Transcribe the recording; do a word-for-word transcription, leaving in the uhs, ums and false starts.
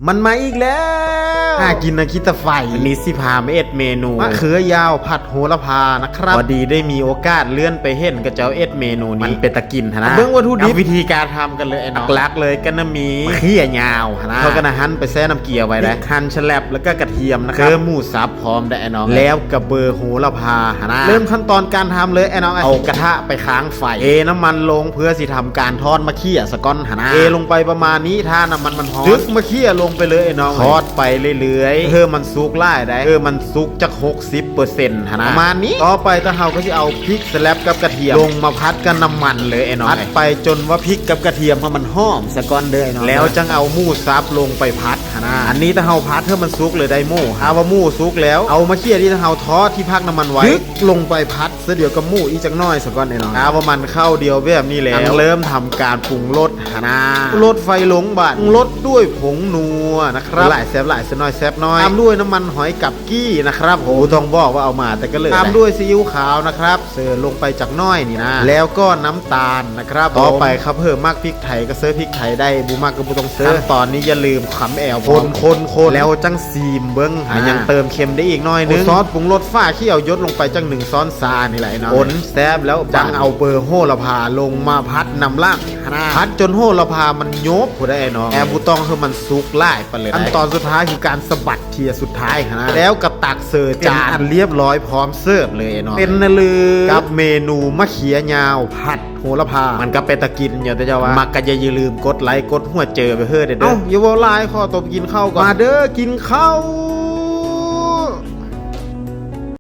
มันมาอีกแล้ว น่ากินนะคิดแต่ไฟ วันนี้สิพามาเอ็ดเมนู มะเขือยาวผัดโหระพานะครับ พอดีได้มีโอกาสเลื่อนไปเห็นกับเจ้าเอ็ดเมนูนี้ มันเป็นตะกินหั้นนะ เบิ่งวัตถุดิบ กับวิธีการทำกันเลยไอ้น้อง หลักๆเลยก็นะมีมะเขือยาวหั้นนะ เขาก็นะหั่นไปแช่น้ำเกลือไว้ได้ หั่นฉลับแล้วก็กระเทียมนะครับ เกลือหมูสับพร้อมได้ไอ้น้อง แล้วก็เบอร์โหระพาหั้นนะ เริ่มขั้นตอนการทำเลยไอ้น้อง เอากระทะไปค้างไฟ เทน้ำมันลงเพื่อสิทำการทอดมะเขือสะก่อนหั้นนะ เทลงไปประมาณนี้ ถ้าน้ำมันมันฮ้อน จึกมะเขือลงไปเลยไอ้น้อง ทอดไปเรื่อยๆ เพื่อมันสุกหลายได้ เพื่อมันสุกจักหกสิบเปอร์เซ็นต์หั้นนะ ประมาณนี้ ต่อไปตาเฮาก็สิเอาพริกฉลับกับกระเทียม ลงมาผัดกับน้ำมันเลยไอ้น้อง ผัดไปจนว่าพริกกับกระเทียมมันหอมสะก่อนเด้อไอ้น้อง แล้วจังเอาหมูสับลงไปผัดหั้นนะ อันนี้ตาเฮาผัดเพื่อมันสุกเลยได้หมู ถ้าว่าหมูสุกแล้ว เอามะเขือที่ตาเฮาทอดที่ผัดน้ำมันไว้ จึกลงไปผัดเสียเดียวกับหมูอีกจักหน่อยสะก่อนไอ้น้อง ถ้าว่ามันเข้าเดียวแบบนี้แล้ว จังเริ่มทำการปรุงรสหั้นนะ ปรุงรสไฟลงบาด ปรุงรสด้วยผงนัวนะครับ หลายแซบหลาย เสียน้อยแซบน้อย ตามด้วยน้ำมันหอยกับกี้นะครับ โอ้ ต้องบอกว่าเอามาแต่ก็เลย ตามด้วยซีอิ๊วขาวนะครับ เสิร์ฟลงไปจักหน่อยนี่นะ แล้วก็น้ำตาลนะครับ ต่อไปครับ เพิ่มมักพริกไทยก็เสิร์ฟพริกไทยได้ บ่มักก็บ่ต้องเสิร์ฟ ขั้นตอนนี้อย่าลืมคำแอล คนคนคน แล้วจังซีมเบิ่ง อ่า ยังเติมเค็มได้อีกหน่อยนึง โอ้ ซอสปรุงรสฟ้าเขียวหยดลงไปจักหนึ่งช้อนชานี่แหละไอ้น้อง คนแซบแล้ว จังเอาเบอร์โหระพาลงมาผัดนำล่างหั้นนะ ผัดจนโหระพามันโยบผู้ใดไอ้น้อง แอบบ่ต้องให้มันสุกหลายปานเลย ขั้นตอนสุดท้ายคือการสะบัดเทียสุดท้ายหั้นนะ แล้วก็ตักเสิร์ฟจานอันเรียบร้อยพร้อมเสิร์ฟเลยไอ้น้อง เป็นนะลือ กับเมนูมะเขือยาวผัดโหระพา มันก็เป็นตะกินอยู่แต่เจ้าว่า มักก็อย่าลืมกดไลค์กดหัวเจอไปเฮ้อเด้อ เอ้า อย่าเว้าหลาย ขอตัวไปกินข้าวก่อน มาเด้อ กินข้าว